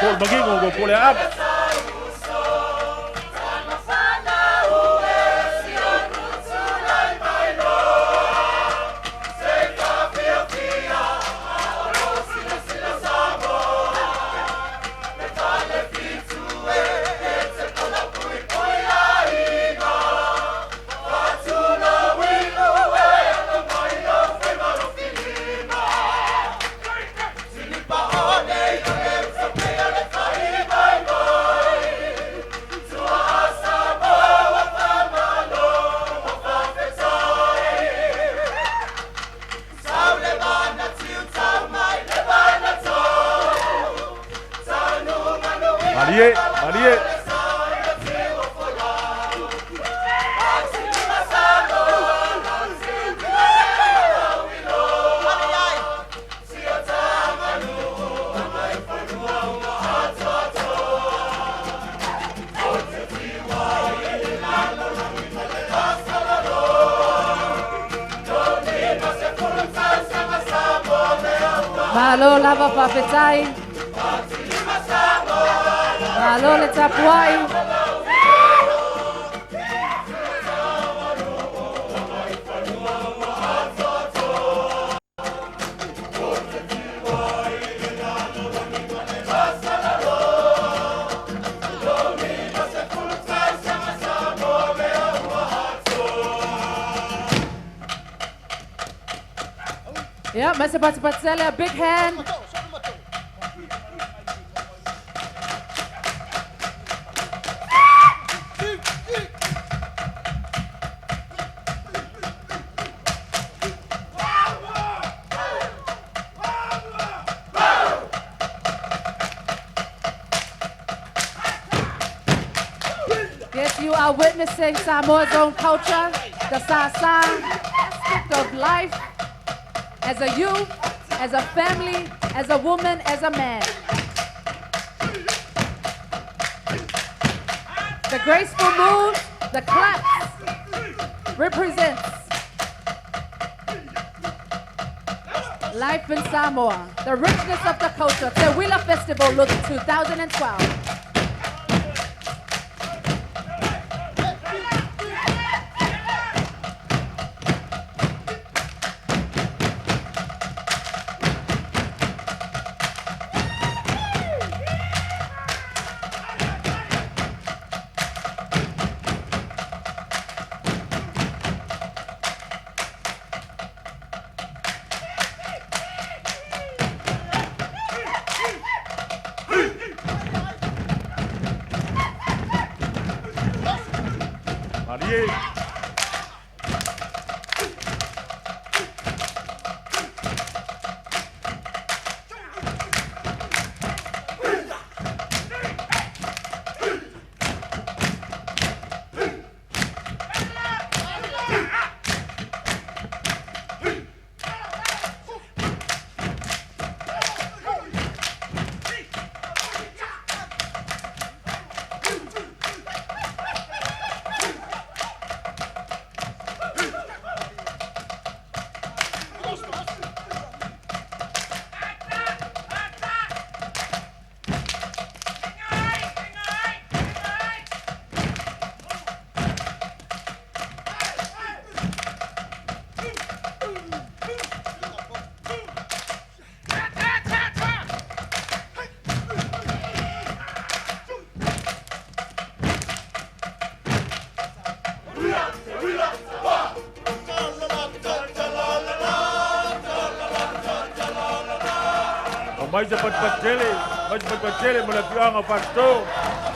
Po le manino po le aava. Malie, malie. Malo lava fa'afetai. Malo le tapuai. Yeah, Masepatsepatsele, a big hand. Yes, you are witnessing Samoa's own culture, the Sasa aspect of life as a youth, as a family, as a woman, as a man. The graceful moves, the claps represents life in Samoa, the richness of the culture. Teuila Festival Look 2012. Malie. O mai se patipatele, mai se patipatele mo le afioaga o Fasitō.